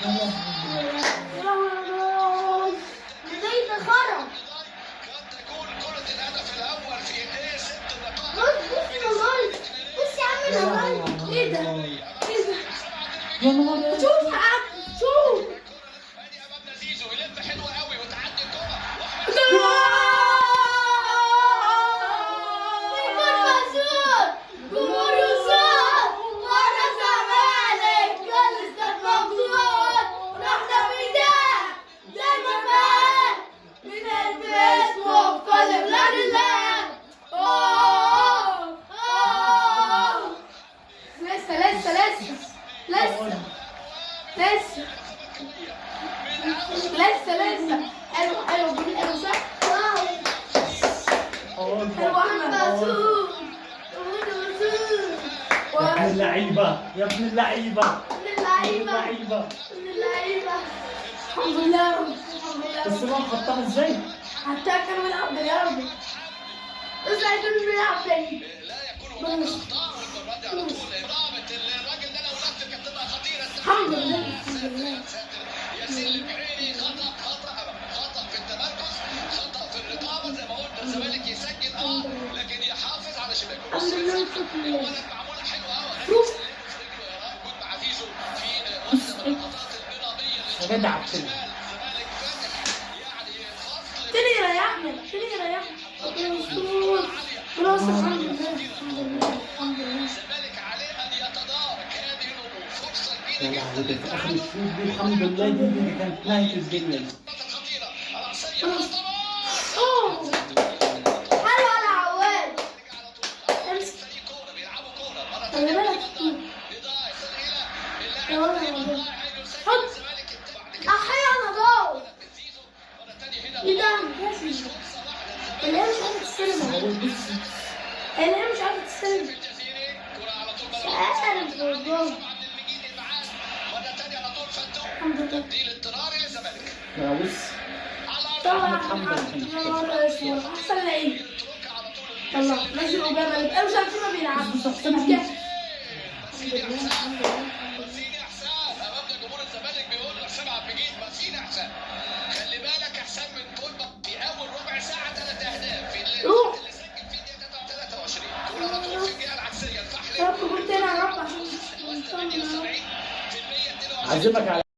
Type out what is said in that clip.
يا لهوي. يا لهوي. بداية خرا. بص بص نضال، بص يا عم يا نضال. لهوي. ايه ده؟ ايه ده؟ يا نهار. شوف يا عم، شوف. جمهور مسعود، جمهور يسود، ورا الزمالك كل استاد مبسوط. رحنا ميدان دايما معاه، بنقلب اسمه في كل بلاد الله. أوه، أوه. لسه لسه لسه لسه لسه لسه لسه. حلو حلو، جميل، حلو صح؟ حلو احمد. مسعود، جمهور مسعود. يا ابن اللعيبة، يا ابن اللعيبة، من يا ابن اللعيبة، اللعيبة. من اللعيبة. الحمد لله يا رب، الحمد لله. بس ما حطها ازاي؟ حتى كانوا بيلعب بلياردو. بس عايزين بنلعب تاني. الحمد لله، الحمد لله. الحمد لله والشكر لله. شوف. يا جدع كده. تاني يريحنا، تاني يريحنا. ربنا يستر، ربنا يستر. الحمد لله، الحمد لله، الحمد لله. يا لهوي، ده في اخر الشوط دي. الحمد لله، دي كانت نهاية الدنيا دي. اوه. حلو على عواد. امسك، خلي بالك. يا ولد يا ولد. حط. احيا نضال. ايه ده؟ اللي هي مش عارفه تستلم، هو بص. اللي هي مش عارفه تستلم. مش عارف والله. الحمد لله. يا بص. طلع. أحمد حمدي. يا نهار اسود، احسن لعيب. طلع نزل اوباما اللي بقاله سنتين ما بيلعبش. بص حسام. الحمد لله، الحمد لله، الحمد لله. روح. يا رب جول تاني يا رب عشان نطمن يا رب. عازمك على